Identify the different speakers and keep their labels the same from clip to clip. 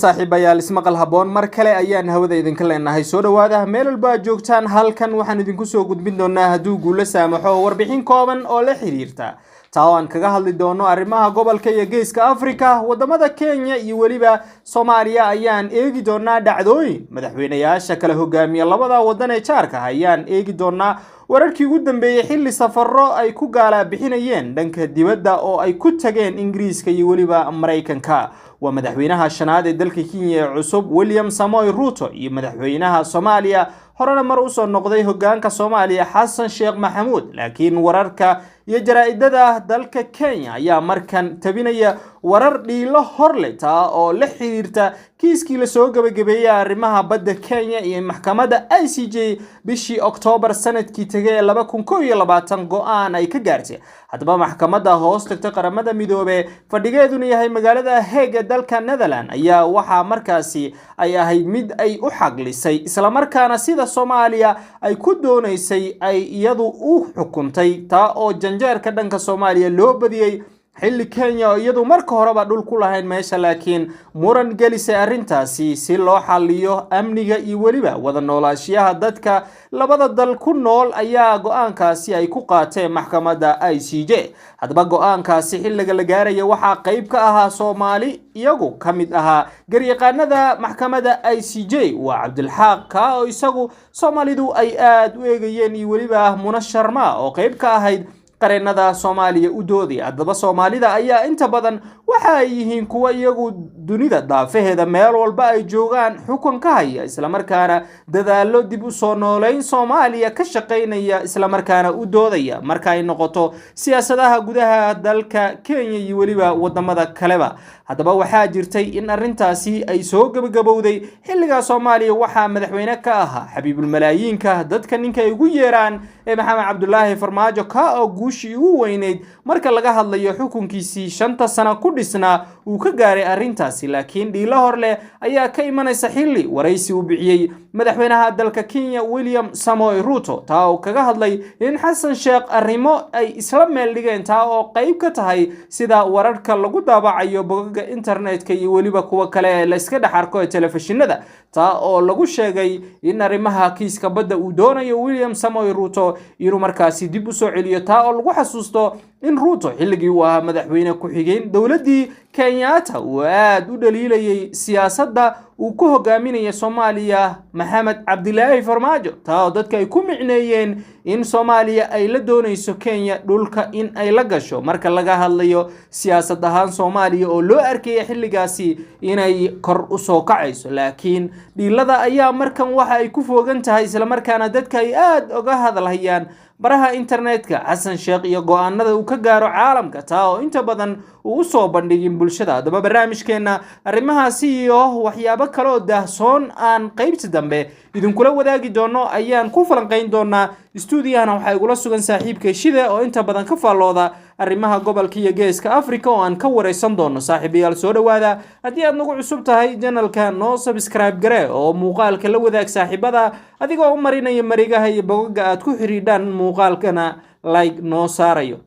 Speaker 1: Saaxiibayaal, ismaqal haboon. Mar kale ayaan hawada idinka leenahay, soo dhawaada meel walba aad joogtaan. Halkan waxaan idinku soo gudbin doonaa, hadduu guulo saamaxo, warbixin kooban oo la xiriirta taa oo aan kaga hadli doono arrimaha gobolka iyo Geeska Africa. Wadamada Kenya iyo weliba Soomaaliya ayaan eegi doonaa, dhacdooyin madaxweynayaasha kala hogaamiya labada wadan ee jaarka ayaan eegi doonaa, wararkii ugu dambeeyey xilli safaro ay ku gaalaa bixinayeen dhanka dibadda oo ay ku tageen Ingiriiska iyo weliba Maraykanka. Waa madaxweynaha shanaad ee dalka Kenya ee cusub, William Samoei Ruto, iyo madaxweynaha Soomaaliya, horena mar usoo noqday hogaanka Soomaaliya, Xasan Sheekh Maxamuud. Laakiin wararka iyo jaraa-idada dalka Kenya ayaa markan tabinaya warar dhiilo horle, taa oo la xiriirta kiiskii lasoo gabagabeeyey arrimaha badda Kenya iyo maxkamadda ICJ bishii Oktoobar sanadkii tegay ee 2021 go-aan ay ka gaartay. Haddaba, maxkamadda hoos tagta Qaramada Midoobe, fadhigeeduna yahay magaalada Hague ee dalka Netherland, ayaa waxaa markaasi ay ahayd mid ay u xaglisay, islamarkaana sida Soomaaliya ay ku doonaysay ay iyadu u xukuntay, taa oo janjeerka dhanka Soomaaliya loo badiyey, xilli Kenya oo iyadu marka horeba dhul ku lahayn meesha, laakiin muran gelisay arrintaasi. Si loo xaliyo amniga iyo weliba wada noolaashiyaha dadka labada dal ku nool ayaa go-aankaasi ay ku qaateen maxkamadda ICJ. Haddaba, go-aankaasi xilliga la gaaraya waxaa qeyb ka ahaa Soomaali iyagu ka mid ahaa garyaqaanada maxkamadda ICJ, waa Cabdilxaaq ka oo isagu Soomaalidu ay aada u eegayeen, iyo weliba Muna Sharma oo qeyb ka ahayd qareenada Soomaaliya u doodaya. Haddaba, Soomaalida ayaa inta badan waxa ay yihiin kuwa iyagu dunida daafaheeda meel walba ay joogaan xukun ka haya, islamarkaana dadaalo dib u soo nooleyn Soomaaliya ka shaqaynaya, islamarkaana u doodaya marka ay noqoto siyaasadaha gudaha dalka Kenya iyo weliba wadamada kaleba. Haddaba, waxaa jirtay in arrintaasi ay soo gebagabowday. Xilligaa Soomaaliya waxaa madaxweyne ka ahaa xabiibulmalaayiinka dadka ninka ay ugu yeeraan ee Maxamed Cabdulaahi Farmaajo, ka oo guushii ugu weyneyd marka laga hadlayo xukunkiisii 5-ta sano ku dhisnaa uu ka gaaray arrintaasi. Laakiin dhiilo hor leh ayaa ka imanaysa xilli waraysi uu bixiyey madaxweynaha dalka Kenya, William Samoei Ruto, taa oo kaga hadlay in Xasan Sheekh arrimo ay isla meel dhigeen, taa oo qayb ka tahay sida wararka lagu daabacayo bogaga internetka iyo weliba kuwa kale ee la iska dhex arko ee telefishinada, taa oo lagu sheegay in arrimaha kiiska badda uu doonayo William Samoei Ruto inuu markaasi dib usoo celiyo, taa oo lagu xasuusto in Ruto xilligii uu ahaa madaxweyne ku-xigeen dowladdii Kenyatta uu aada u dhaliilayay siyaasadda uu ku hogaaminaya Soomaaliya Maxamed Cabdilaahi Farmaajo, taa oo dadka ay ku micneeyeen in Soomaaliya ay la doonayso Kenya dhulka in ay la gasho marka laga hadlayo siyaasad ahaan Soomaaliya oo loo arkaya xilligaasi inay kor usoo kacayso. Laakiin dhiilada ayaa markan waxa ay ku foogan tahay, islamarkaana dadka ay aada uga hadalhayaan baraha internetka, Xasan Sheekh iyo go-aanada uu ka gaaro caalamka, taa oo inta badan uu usoo bandhigin bulshada. Haddaba, barnaamijkeenna arrimahaasi iyo waxyaabo kale oo daahsoon aan qeybta dambe idinkula wadaagi doono ayaan ku falanqayn doonaa. Stuudiyahana waxaa igula sugan saaxiibka Shide oo inta badan ka faallooda arrimaha gobolka iyo Geeska Africa oo aan ka wareysan doono. Saaxiibayaal, soo dhawaada. Haddii aad nagu cusub tahay channelka, noo subscribe garee oo muuqaalka la wadaag saaxiibada adigoo u marinaya marigaha iyo bogaga aad ku xidhiidhaan, muuqaalkana like noo saarayo.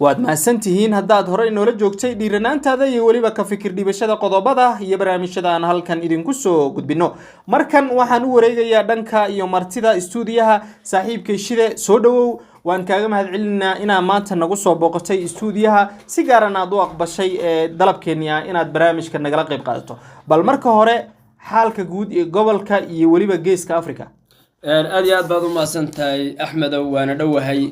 Speaker 1: Waad mahadsantihiin haddaad horey noola joogtay dhiiranaantaada iyo weliba ka fikir dhibashada qodobada iyo barnaamijyada aan halkan idinku soo gudbino. Markan waxaan u wareegayaa dhanka iyo martida istuudiyaha, saaxiibkay Shide. Soo dhawow, waan kaaga mahadcelinaa inaad maanta nagu soo booqatay istuudiyaha, si gaaran aad u aqbashay ee dalabkeeni ah inaad barnaamijka nagala qayb qaadato. Bal marka hore, xaalka guud ee gobolka iyo weliba Geeska Africa.
Speaker 2: Aad iyo aad baad u mahadsan tahay, Axmedow, waana dhowahay.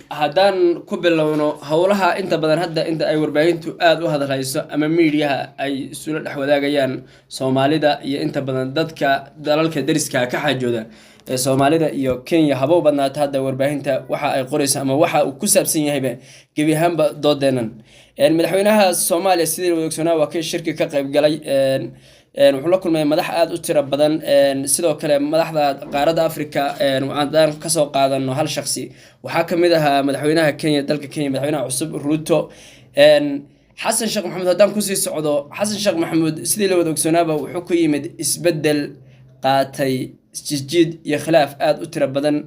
Speaker 2: Haddaan ku bilowno howlaha inta badan hadda inta ay warbaahintu aada u hadalhayso ama miidiyaha ay isula dhex wadaagayaan Soomaalida iyo inta badan dadka dalalka deriska ka xaajooda ee Soomaalida iyo Kenya, haba u badnaata hadda warbaahinta waxa ay qorayso ama waxa uu ku saabsan yahayba gebi ahaanba doodeenan. Madaxweynaha Soomaaliya, sidii la wada ogsoonaa, waa kii shirki ka qayb galay. Wuxuu la kulmay madax aada u tiro badan, sidoo kale madaxda qaaradda Africa. Haddaan kasoo qaadano hal shaksi, waxaa kamid ahaa madaxweynaha Kenya, dalka Kenya madaxweynaha cusub Ruto. Xasan Sheekh Maxamuud haddaan kusii socdo, Xasan Sheekh Maxamuud sidii la wada ogsoonaaba wuxuu ku yimid isbeddel qaatay isjiidjiid iyo khilaaf aada u tiro badan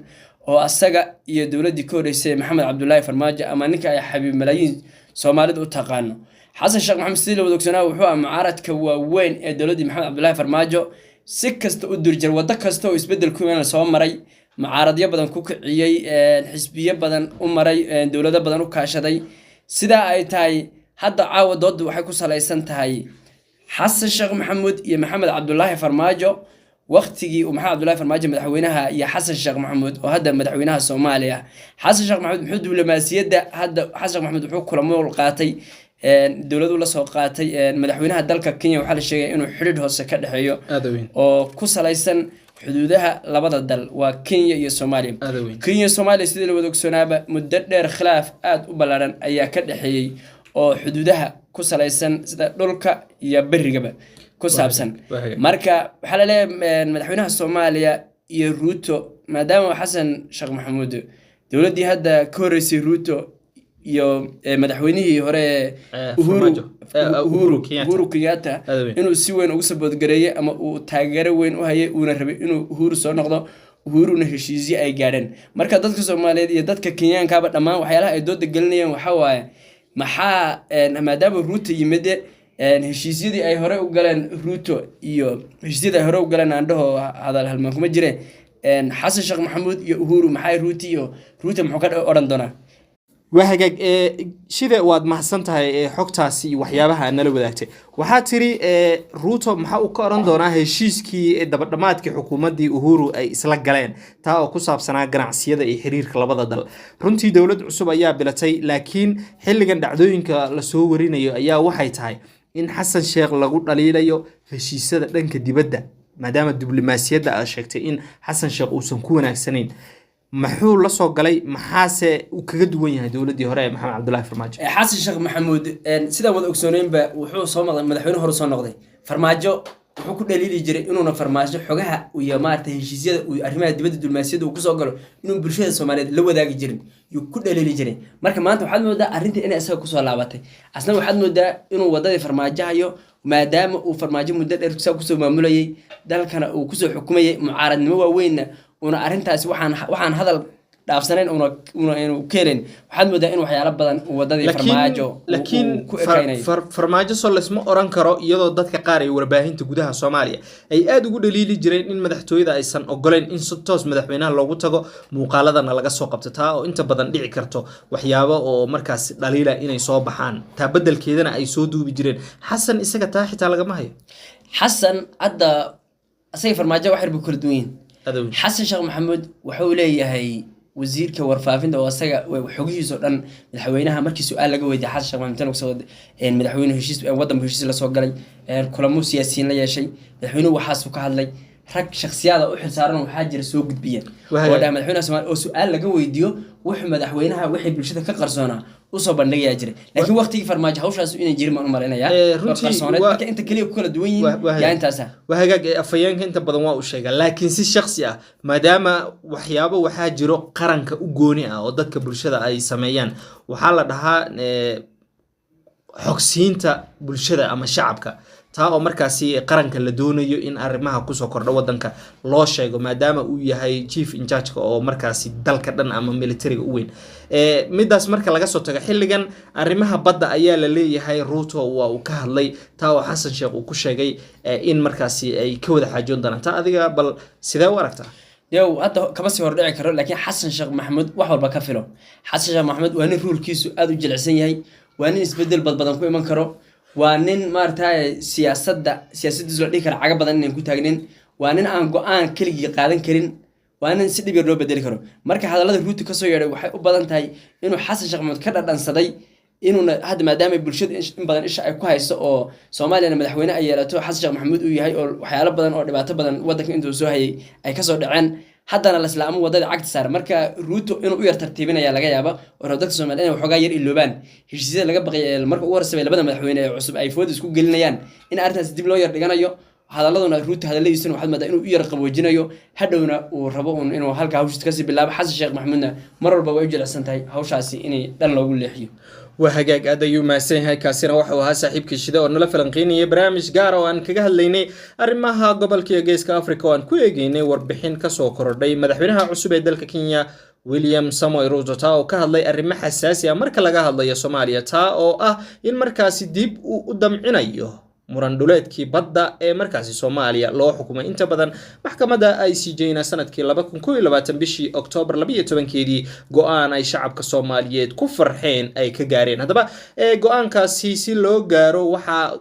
Speaker 2: oo asaga iyo dowladdii ka horreysay, Maxamed Cabdulaahi Farmaajo, ama ninka ay xabiib malaayiin Soomaalida u taqaano. Xasan Sheekh Maxamed, sidii la wada ogsoonaa, wuxuu ah mucaaradka waaweyn ee dowladdii Maxamed Cabdullaahi Farmaajo. Si kasta u durjir, waddo kasta oo isbeddel ku imaan soo maray, mucaaradyo badan ku kiciyey, xisbiyo badan u maray, dowlado badan u kaashaday. Sidaa ay tahay, hadda caawa dooddu waxay ku salaysan tahay Xasan Sheekh Maxamuud iyo Maxamed Cabdulaahi Farmaajo. Waqtigii uu Maxamed Cabdulaahi Farmaajo madaxweynaha iyo Xasan Sheekh Maxamuud oo hadda madaxweynaha Soomaaliya, Xasan Sheekh Maxamuud muxuu diblomaasiyadda hadda Xasan Sheekh Maxamuud wuxuu kulamo qaatay, dowladu la soo qaatay madaxweynaha dalka Kenya. Waxaa la sheegay inuu xidhiidh hoose ka dhexeeyo
Speaker 1: Aada weyn.
Speaker 2: oo ku salaysan xuduudaha labada dal, waa Kenya iyo Soomaaliya.
Speaker 1: Aada weyn.
Speaker 2: Kenya iyo Soomaaliya, sidii la wada ogsoonaaba, muddo dheer khilaaf aada u ballaaran ayaa ka dhexeeyey oo xuduudaha ku salaysan, sida dhulka iyo berrigaba ku saabsan. Marka waxaa laleeyahay madaxweynaha Soomaaliya iyo Ruuto, maadaama Xasan Sheekh Maxamuud dowladdii hadda ka horreysay Ruuto iyo madaxweynihii hore Uhuru
Speaker 1: Farmaajo.
Speaker 2: Uhuru
Speaker 1: Uhuru Kenyatta.
Speaker 2: Uhuru Kenyatta
Speaker 1: Aada weyn.
Speaker 2: inuu si weyn ugu support gareeyey ama uu taageero weyn u hayay, uuna rabay inuu Uhuru soo noqdo, Uhuruna heshiisyo ay gaadheen. Marka dadka Soomaaliyeed iyo dadka Kenyaankaaba dhammaan waxyaalaha ay dooda gelinayeen waxaa waaye, maxaa maadaama Ruto yimid, heshiisyadii ay hore u galeen Ruto iyo heshiisyadii ay hore u galeen, aan dhaho, hadal halmaan kuma jireen, Xasan Sheekh Maxamuud iyo Uhuru, maxay Ruto iyo Ruto muxuu ka odhan doonaa?
Speaker 1: Waa hagaag. Shide, waad mahadsan tahay xogtaasi iyo waxyaabaha aad nala wadaagtay. Waxaa tiri Ruto maxaa uu ka oran doonaa heshiiskii dabadhamaadkii xukuumaddii Uhuru ay isla galeen, taa oo ku saabsanaa ganacsiyada iyo xiriirka labada dal. Runtii dowlad cusub ayaa bilatay, laakiin xilligan dhacdooyinka lasoo warinayo ayaa waxay tahay in Xasan Sheekh lagu dhaliilayo heshiisyada dhanka dibadda, maadaama diblomaasiyadda aad sheegtay in Xasan Sheekh uusan ku wanaagsanayn. Muxuu la soo galay? Maxaase uu kaga duwan yahay dowladdii hore ee Maxamed Cabdullaahi Farmaajo?
Speaker 2: Xasan Sheekh Maxamuud, sidaan wada ogsooneynba, wuxuu soo noqday madaxweyne hore soo noqday Farmaajo. Wuxuu ku dhaliili jiray inuuna Farmaajo xogaha iyo maarata heshiisyada uu arrimaha dibadda, diblomaasiyadda uu kusoo galo, inuu bulshada Soomaaliyeed la wadaagi jirin yuu ku dhaliili jiray. Marka maanta waxaad moodaa arrinta inay isaga kusoo laabatay. Asna waxaad moodaa inuu wadadii Farmaajo hayo, maadaama uu Farmaajo muddo dheer saa kusoo maamulayay dalkana, uu kusoo xukumayay mucaaradnimo waaweynna, una arrintaasi waxaan hadal dhaafsanayn una inuu ka helin. Waxaad moodaa in waxyaalo badan uu wadadii Farmaajo
Speaker 1: Laakiin
Speaker 2: uu ku ekaynayo.
Speaker 1: Farmaajo soo laysma oran karo, iyadoo dadka qaar ee warbaahinta gudaha Soomaaliya ay aada ugu dhaliili jireen in madaxtooyada aysan ogoleyn in si toos madaxweynaha loogu tago, muuqaaladana laga soo qabto, taa oo inta badan dhici karto waxyaabo oo markaas dhaliila inay soo baxaan, taa beddelkeedana ay soo duubi jireen. Xasan isaga taa xitaa lagama hayo.
Speaker 2: Xasan hadda asaga Farmaajo wax yar buu kala duwan yihin.
Speaker 1: Aada weyn.
Speaker 2: Xasan Sheekh Maxamuud wuxuu leeyahay wasiirka warfaafinta oo asaga xogihiisa oo dhan madaxweynaha markii su-aal laga weydiiyay Xasan Sheekh Maxamuud tan kusoo madaxweynuhu heshiis waddanbu heshiis la soo galay, kulamo siyaasiyiin la yeeshay, madaxweynuhu waxaasuu ka hadlay, rag shakhsiyaada u xilsaaran waxaa jira soo gudbiya oo dhaha madaxweynaha Soomaaliya oo su-aal laga weydiiyo wuxuu madaxweynaha wixii bulshada ka qarsoonaa usoo bandhigayaa jiray. Laakiin waqtigii Farmaajo hawshaas inay jirin baan u malaynayaa oo
Speaker 1: Runtii
Speaker 2: qarsooneed. Marka inta keliya ku kala duwan yihiin yaa intaasa.
Speaker 1: Waa hagaag. Afhayeenka inta badan waa uu sheegaa, laakiin si shakhsi ah, maadaama waxyaabo waxaa jiro qaranka u gooni ah oo dadka bulshada ay sameeyaan, waxaa la dhahaa xogsiinta bulshada ama shacabka, taa oo markaasi qaranka la doonayo in arrimaha kusoo kordha wadanka loo sheego, maadaama uu yahay chief in charge-ka oo markaasi dalka dhan ama militariga u weyn. Midaas marka laga soo tago, xilligan arrimaha badda ayaa la leeyahay Ruto waa uu ka hadlay, taa oo Xasan Sheekh uu ku sheegay in markaasi ay ka wada xaajoon doonaan. Taa adiga bal sidee u aragtaa?
Speaker 2: Yow, hadda kama sii hordhici karo, laakiin Xasan Sheekh Maxamuud wax walba ka filo. Xasan Sheekh Maxamuud waa nin ruulkiisu aada u jilicsan yahay, waa nin isbedel badbadan ku iman karo, waa nin maaragtay siyaasadda siyaasadiisu la dhihi kara caga badan inaan ku taagnin, waa nin aan go-aan keligii qaadan karin, waa nin si dhib yar loo bedeli karo. Marka hadallada Ruuto kasoo yeedhay waxay u badan tahay inuu Xasan Sheekh Maxamuud ka dhadhansaday inuuna hadda, maadaama bulshada in badan isha ay ku hayso oo Soomaaliyana madaxweyne ay yeelato Xasan Sheekh Maxamuud uu yahay, oo waxyaalo badan oo dhibaato badan wadanka intuu soo hayay ay kasoo dhaceen, haddana laslaamo wadada cagta saara. Marka Ruuto inuu u yar tartiibinaya laga yaaba oo rabo dadka Soomaaliya inay waxoogaa yar iloobaan heshiisyada laga baqay ee marka ugu horreysay labada madaxweyne ee cusub ay fooda isku gelinayaan, in arrintaas dib loo yar dhiganayo. Hadaladuna Ruuto hadalladiisuna waxaad moodaa inuu u yar qaboojinayo, hadhowna uu rabo un inuu halka hawshiis kasii bilaabo. Xasan Sheekh Maxamuudna mar walba way u jilicsan tahay hawshaasi inay dhan loogu leexiyo.
Speaker 1: Waa hagaag, aad ayuu mahadsan yahay. Kaasina waxau ahaa saaxiibkii Shide oo nala falanqeynayay barnaamij gaar oo aan kaga hadlaynay arrimaha gobolka iyo Geeska Africa, oo aan ku eegeynay warbixin kasoo korodhay madaxweynaha cusub ee dalka Kenya. William Samoei Ruto, taa oo ka hadlay arrimo xasaasi ah marka laga hadlayo Soomaaliya, taa oo ah in markaasi dib uu u damcinayo muran dhuleedkii badda ee markaasi Soomaaliya loo xukumay inta badan maxkamadda ICJ na sanadkii 2021 bishii Oktoobar 12-keedii go-aan ay shacabka Soomaaliyeed ku farxeen ay ka gaareen. Haddaba go-aankaasi si loo gaaro waxaa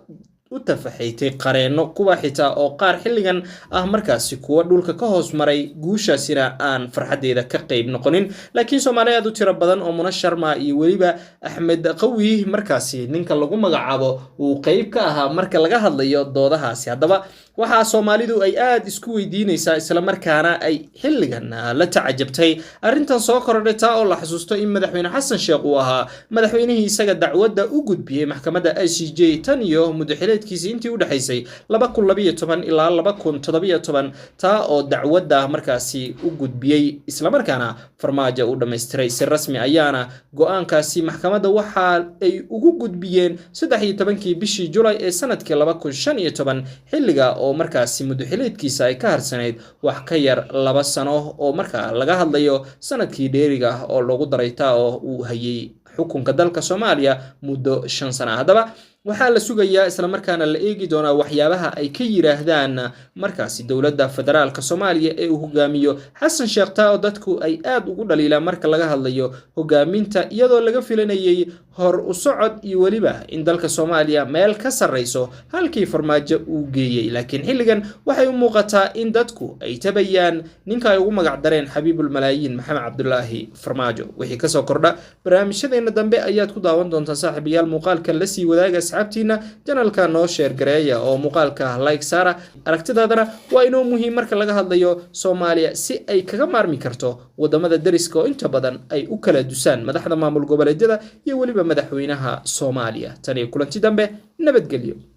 Speaker 1: u tafaxaytay qareenno, kuwa xitaa oo qaar xilligan ah markaasi kuwa dhulka ka hoos maray guushaasina aan farxaddeeda ka qeyb noqonin, laakiin Soomaali aad u tiro badan oo Muna Sharma iyo weliba Axmed Qawi markaasi ninka lagu magacaabo uu qeyb ka ahaa marka laga hadlayo doodahaasi. Haddaba waxaa Soomaalidu ay aada isku weydiinaysaa, islamarkaana ay xilligan la tacajabtay arrintan soo korodhay, taa oo la xasuusto in Madaxweyne Xasan Sheekh uu ahaa madaxweynihii isaga dacwadda u gudbiyey maxkamadda ICJ tan iyo muddaxileedkiisii intii u dhexaysay 2012 ilaa 2017, taa oo dacwadda markaasi u gudbiyey islamarkaana Farmaajo uu dhammaystiray. Si rasmi ayaana go-aankaasi maxkamadda waxa ay ugu gudbiyeen 13-kii bishii Julay ee sanadkii 2015, xilliga oo markaasi muddaxileedkiisa ay ka harsanayd wax ka yar 2 sano, oo markaa laga hadlayo sanadkii dheeriga ah oo loogu daray, taa oo uu hayay xukunka dalka Soomaaliya muddo 5 sana. Haddaba waxaa la sugayaa islamarkaana la eegi doonaa waxyaabaha ay ka yiraahdaan markaasi dowladda federaalka Soomaaliya ee uu hogaamiyo Xasan Sheekh, taa oo dadku ay aad ugu dhaliilaan marka laga hadlayo hogaaminta, iyadoo laga filanayay hor u socod iyo weliba in dalka Soomaaliya meel ka sarreyso halkii Farmaajo uu geeyey, laakiin xilligan waxay u muuqataa in dadku ay tabayaan ninka ay ugu magac dareen Xabiibul Malaayiin, Maxamed Cabdulaahi Farmaajo. Wixii kasoo kordha barnaamijyadeena dambe ayaad ku daawan doontaan. Saaxiibayaal, muuqaalkan la sii wadaaga asxaabtiina, channelka noo share gareeya oo muuqaalka like saara. Aragtidaadana waa inoo muhiim marka laga hadlayo Soomaaliya si ay kaga maarmi karto wadamada deriska oo inta badan ay u kala dusaan madaxda maamul goboleedyada iyo weliba madaxweynaha Soomaaliya. Tan iyo kulanti dambe, nabadgelyo.